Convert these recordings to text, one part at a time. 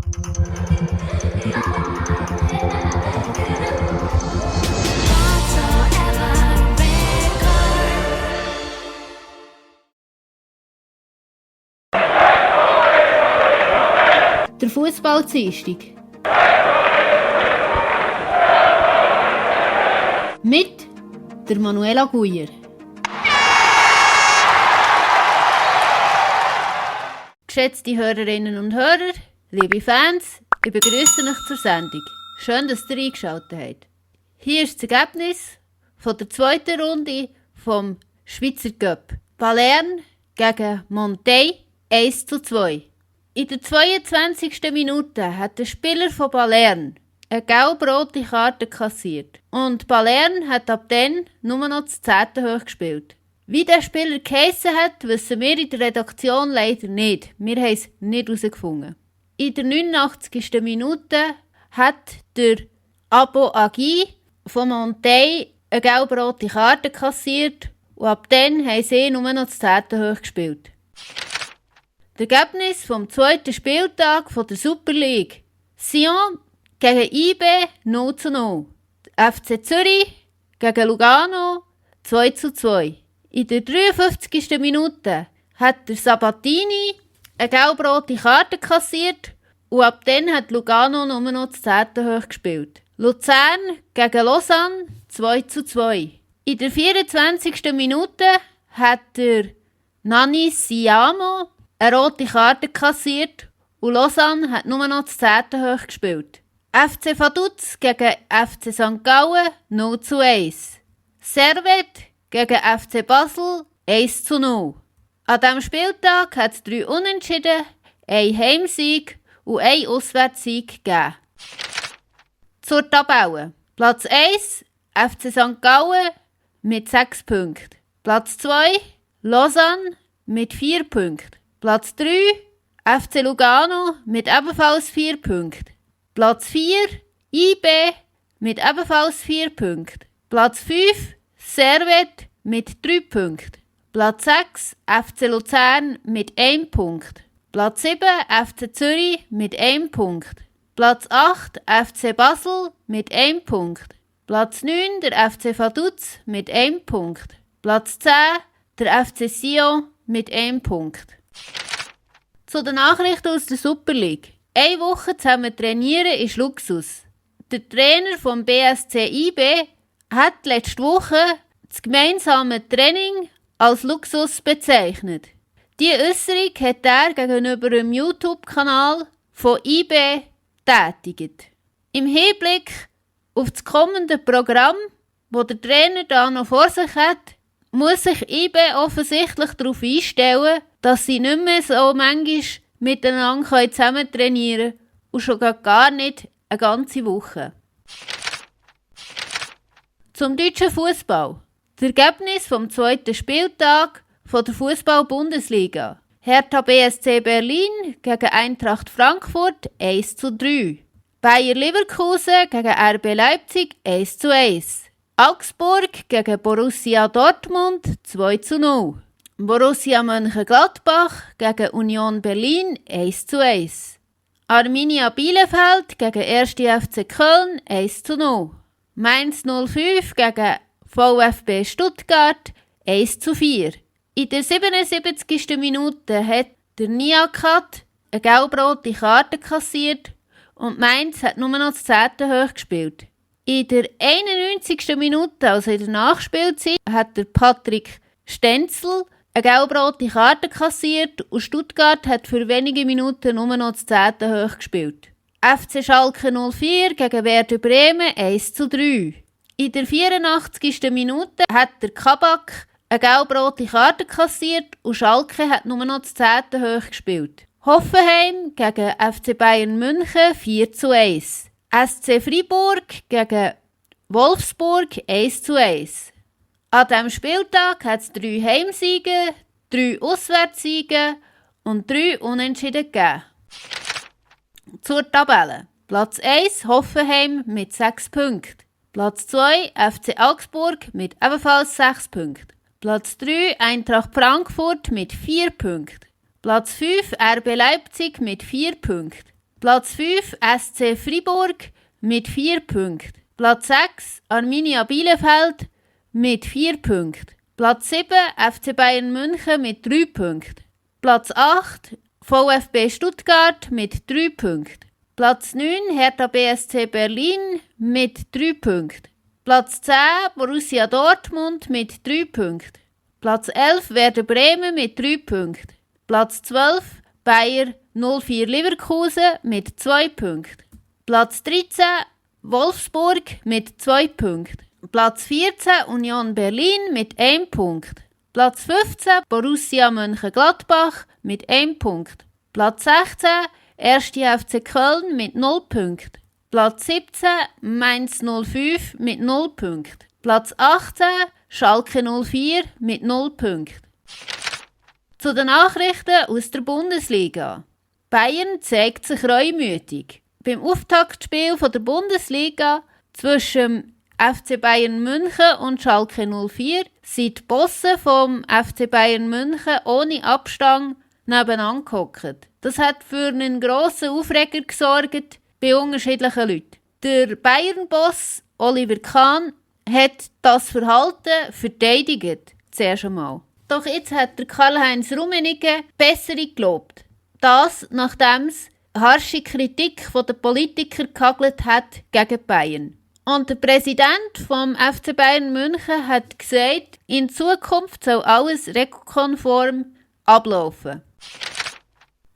Der Fußball-Dienstag. Mit der Manuela Guyer. Geschätzte Hörerinnen und Hörer, liebe Fans, ich begrüße euch zur Sendung. Schön, dass ihr eingeschaltet habt. Hier ist das Ergebnis von der zweiten Runde vom Schweizer Cup. Balern gegen Montey 1:2. In der 22. Minute hat der Spieler von Balern eine gelb-rote Karte kassiert. Und Balern hat ab dann nur noch das 10. hoch gespielt. Wie der Spieler geheissen hat, wissen wir in der Redaktion leider nicht. Wir haben es nicht herausgefunden. In der 89. Minute hat der Abo Agi von Montey eine gelb-rote Karte kassiert und ab dann haben sie nur noch das 10. hoch gespielt. Das Ergebnis vom zweiten Spieltag von der Super League. Sion gegen IB 0:0. FC Zürich gegen Lugano 2:2. In der 53. Minute hat der Sabatini eine gelb-rote Karte kassiert und ab dann hat Lugano nur noch das 10. hoch gespielt. Luzern gegen Lausanne 2:2. In der 24. Minute hat der Nani Siamo eine rote Karte kassiert und Lausanne hat nur noch das 10. hoch gespielt. FC Vaduz gegen FC St. Gallen 0:1. Servet gegen FC Basel 1:0. An diesem Spieltag hat es 3 Unentschieden, ein Heimsieg und ein Auswärtssieg gegeben. Zur Tabelle. Platz 1 FC St. Gallen mit 6 Punkten. Platz 2 Lausanne mit 4 Punkten. Platz 3 FC Lugano mit ebenfalls 4 Punkten. Platz 4 IB mit ebenfalls 4 Punkten. Platz 5 Servet mit 3 Punkten. Platz 6 FC Luzern mit 1 Punkt. Platz 7 FC Zürich mit 1 Punkt. Platz 8 FC Basel mit 1 Punkt. Platz 9 der FC Vaduz mit 1 Punkt. Platz 10 der FC Sion mit 1 Punkt. Zu den Nachrichten aus der Super League. Eine Woche zusammen trainieren ist Luxus. Der Trainer vom BSC IB hat letzte Woche das gemeinsame Training als Luxus bezeichnet. Diese Äußerung hat er gegenüber dem YouTube-Kanal von IB tätigt. Im Hinblick auf das kommende Programm, das der Trainer da noch vor sich hat, muss sich IB offensichtlich darauf einstellen, dass sie nicht mehr so manchmal miteinander zusammen trainieren können und schon gar nicht eine ganze Woche. Zum deutschen Fußball. Das Ergebnis vom zweiten Spieltag von der Fußball-Bundesliga. Hertha BSC Berlin gegen Eintracht Frankfurt 1:3. Bayer Leverkusen gegen RB Leipzig 1:1. Augsburg gegen Borussia Dortmund 2:0. Borussia Mönchengladbach gegen Union Berlin 1:1. Arminia Bielefeld gegen 1. FC Köln 1:0. Mainz 05 gegen VfB Stuttgart 1:4. In der 77. Minute hat der Niakat eine gelb-rote Karte kassiert und Mainz hat nur noch das 10. hoch gespielt. In der 91. Minute, also in der Nachspielzeit, hat der Patrick Stenzel eine gelb-rote Karte kassiert und Stuttgart hat für wenige Minuten nur noch das 10. hoch gespielt. FC Schalke 04 gegen Werder Bremen 1:3. In der 84. Minute hat der Kabak eine gelb-rote Karte kassiert und Schalke hat nur noch das 10. hoch gespielt. Hoffenheim gegen FC Bayern München 4:1. SC Freiburg gegen Wolfsburg 1:1. An diesem Spieltag hat es 3 Heimsiege, 3 Auswärtssiege und 3 Unentschieden gegeben. Zur Tabelle. Platz 1 Hoffenheim mit 6 Punkten. Platz 2 FC Augsburg mit ebenfalls 6 Punkten. Platz 3 Eintracht Frankfurt mit 4 Punkten. Platz 5 RB Leipzig mit 4 Punkten. Platz 5 SC Freiburg mit 4 Punkten. Platz 6 Arminia Bielefeld mit 4 Punkten. Platz 7 FC Bayern München mit 3 Punkten. Platz 8 VfB Stuttgart mit 3 Punkten. Platz 9 Hertha BSC Berlin mit 3 Punkten. Platz 10 Borussia Dortmund mit 3 Punkten. Platz 11 Werder Bremen mit 3 Punkten. Platz 12 Bayer 04 Leverkusen mit 2 Punkten. Platz 13 Wolfsburg mit 2 Punkten. Platz 14 Union Berlin mit 1 Punkt. Platz 15 Borussia Mönchengladbach mit 1 Punkt. Platz 16 1. FC Köln mit 0 Punkten. Platz 17 Mainz 05 mit 0 Punkten. Platz 18 Schalke 04 mit 0 Punkten. Zu den Nachrichten aus der Bundesliga. Bayern zeigt sich reumütig. Beim Auftaktspiel der Bundesliga zwischen FC Bayern München und Schalke 04 sind die Bosse vom FC Bayern München ohne Abstand nebeneinander gehockt. Das hat für einen grossen Aufreger gesorgt bei unterschiedlichen Leuten. Der Bayern-Boss Oliver Kahn hat das Verhalten verteidigt, zuerst einmal. Doch jetzt hat der Karl-Heinz Rummenigge Besserung gelobt. Das, nachdem es harsche Kritik von den Politikern gehagelt hat gegen Bayern. Und der Präsident vom FC Bayern München hat gesagt, in Zukunft soll alles regelkonform ablaufen.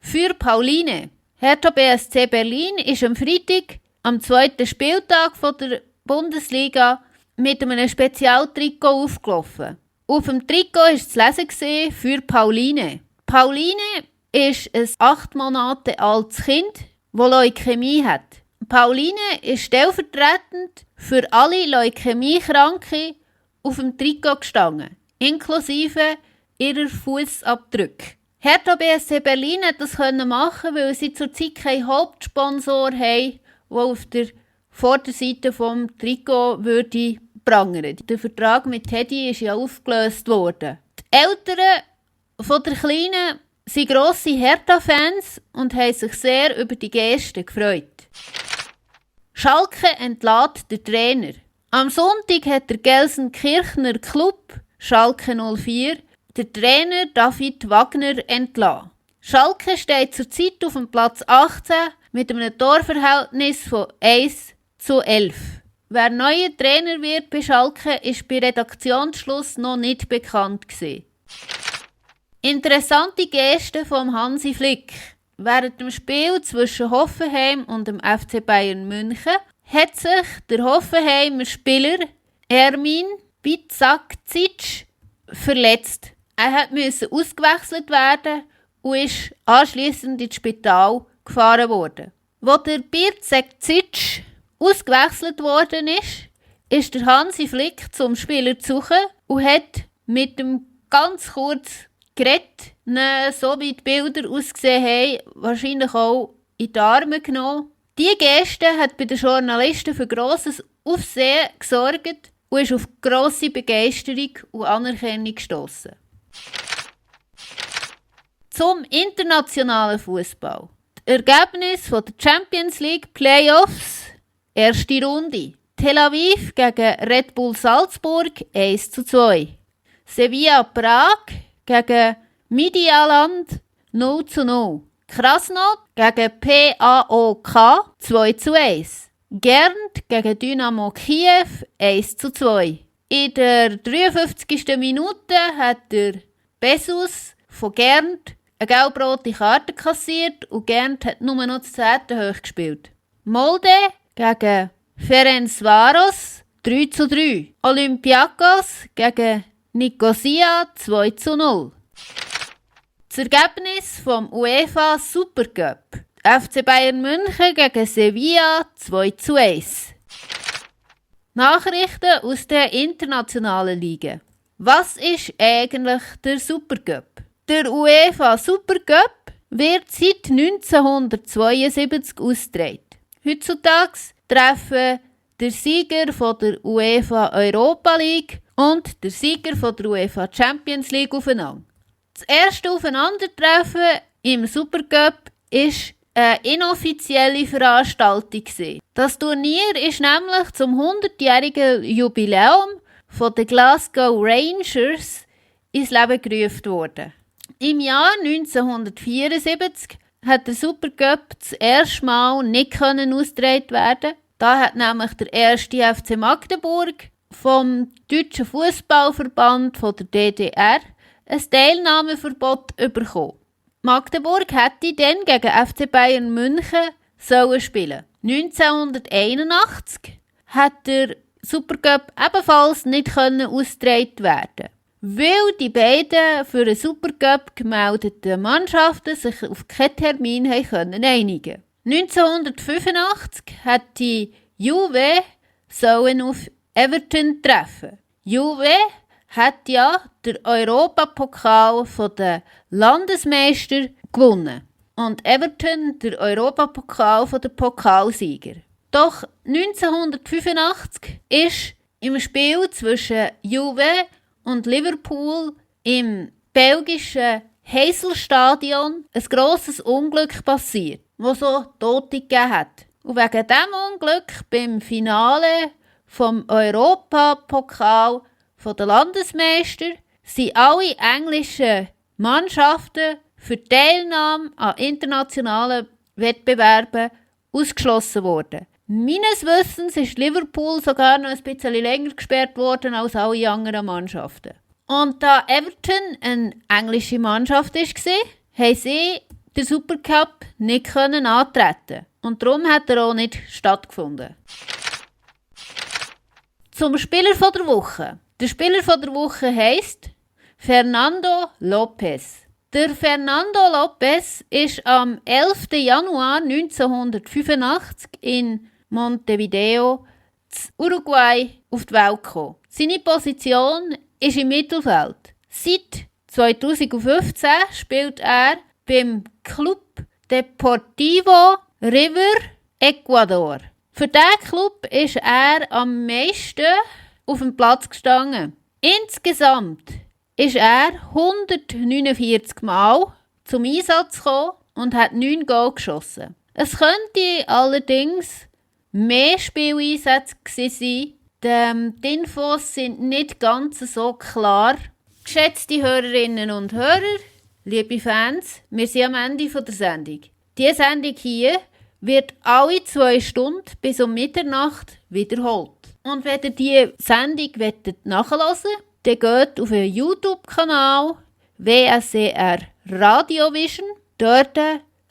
Für Pauline. Hertha BSC Berlin ist am Freitag, am 2. Spieltag der Bundesliga, mit einem Spezialtrikot aufgelaufen. Auf dem Trikot war zu lesen für Pauline. Pauline ist ein 8 Monate altes Kind, das Leukämie hat. Pauline ist stellvertretend für alle Leukämie-Kranken auf dem Trikot gestanden, inklusive ihrer Fußabdrücke. Hertha BSC Berlin hat das machen, weil sie zurzeit keinen Hauptsponsor haben, der auf der Vorderseite des Trikot würde prangern. Der Vertrag mit Teddy ist ja aufgelöst worden. Die Eltern von der Kleinen sind grosse Hertha-Fans und haben sich sehr über die Geste gefreut. Schalke entlässt den Trainer. Am Sonntag hat der Gelsenkirchener Club Schalke 04 den Trainer David Wagner entlassen. Schalke steht zurzeit auf dem Platz 18 mit einem Torverhältnis von 1:11. Wer neuer Trainer wird bei Schalke, ist bei Redaktionsschluss noch nicht bekannt gewesen. Interessante Geste von Hansi Flick. Während dem Spiel zwischen Hoffenheim und dem FC Bayern München hat sich der Hoffenheimer Spieler Ermin Bicakcic verletzt. Er musste ausgewechselt werden und ist anschliessend ins Spital gefahren worden. Als der Bicakcic ausgewechselt worden ist der Hansi Flick zum Spieler zu suchen und hat mit dem ganz kurz geredet, so wie die Bilder ausgesehen haben, wahrscheinlich auch in die Arme genommen. Diese Geste hat bei den Journalisten für grosses Aufsehen gesorgt und ist auf grosse Begeisterung und Anerkennung gestossen. Zum internationalen Fußball. Das Ergebnis der Champions League Playoffs, erste Runde. Tel Aviv gegen Red Bull Salzburg 1:2. Sevilla Prag gegen Midtjylland 0:0. Krasnod gegen PAOK 2:1. Gernt gegen Dynamo Kiew 1:2. In der 53. Minute hat der Bessus von Gernt eine gelb-rote Karte kassiert und Gernt hat nur noch das 10. hoch gespielt. Molde gegen Ferencváros 3:3. Olympiakos gegen Nicosia 2:0. Das Ergebnis vom UEFA Supercup. FC Bayern München gegen Sevilla 2:1. Nachrichten aus der internationalen Liga. Was ist eigentlich der Supercup? Der UEFA Supercup wird seit 1972 ausgetragen. Heutzutage treffen der Sieger von der UEFA Europa League und der Sieger von der UEFA Champions League aufeinander. Das erste Aufeinandertreffen im Supercup war eine inoffizielle Veranstaltung. Das Turnier ist nämlich zum 100-jährigen Jubiläum von den Glasgow Rangers ins Leben gerufen worden. Im Jahr 1974 hat der Supercup das erste Mal nicht ausgetragen werden. Da hat nämlich der erste FC Magdeburg vom Deutschen Fußballverband von der DDR ein Teilnahmeverbot bekommen. Magdeburg hätte dann gegen FC Bayern München spielen. 1981 hat der Supercup ebenfalls nicht ausgetragen werden, weil die beiden für den Supercup gemeldeten Mannschaften sich auf keinen Termin einigen konnten. 1985 hat die Juve auf Everton treffen. Juve hat ja den Europapokal der Landesmeister gewonnen und Everton den Europapokal der Pokalsieger. Doch 1985 ist im Spiel zwischen Juve und Liverpool im belgischen Heysel-Stadion ein grosses Unglück passiert, das so Tote gegeben hat. Und wegen diesem Unglück beim Finale vom Europapokal der Landesmeister sind alle englischen Mannschaften für die Teilnahme an internationalen Wettbewerben ausgeschlossen worden. Meines Wissens ist Liverpool sogar noch ein bisschen länger gesperrt worden als alle anderen Mannschaften. Und da Everton eine englische Mannschaft war, haben sie den Supercup nicht antreten. Und darum hat er auch nicht stattgefunden. Zum Spieler der Woche. Der Spieler der Woche heisst Fernando Lopez. Der Fernando Lopez ist am 11. Januar 1985 in Montevideo, Uruguay, auf die Welt gekommen. Seine Position ist im Mittelfeld. Seit 2015 spielt er beim Club Deportivo River Ecuador. Für diesen Club ist er am meisten auf dem Platz gestanden. Insgesamt ist er 149 Mal zum Einsatz gekommen und hat 9 Goal geschossen. Es könnte allerdings mehr Spieleinsätze gewesen sein. Die Infos sind nicht ganz so klar. Geschätzte Hörerinnen und Hörer, liebe Fans, wir sind am Ende der Sendung. Diese Sendung hier wird alle 2 Stunden bis um Mitternacht wiederholt. Und wenn ihr diese Sendung nachhören wollt, dann geht auf den YouTube-Kanal WSCR Radiovision. Dort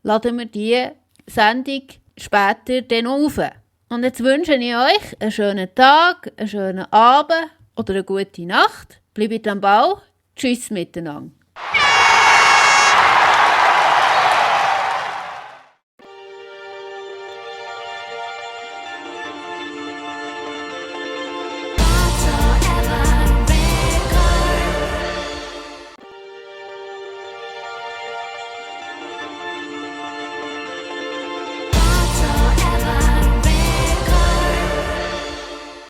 laden wir diese Sendung später dann auf. Und jetzt wünsche ich euch einen schönen Tag, einen schönen Abend oder eine gute Nacht. Bleibt am Ball. Tschüss miteinander.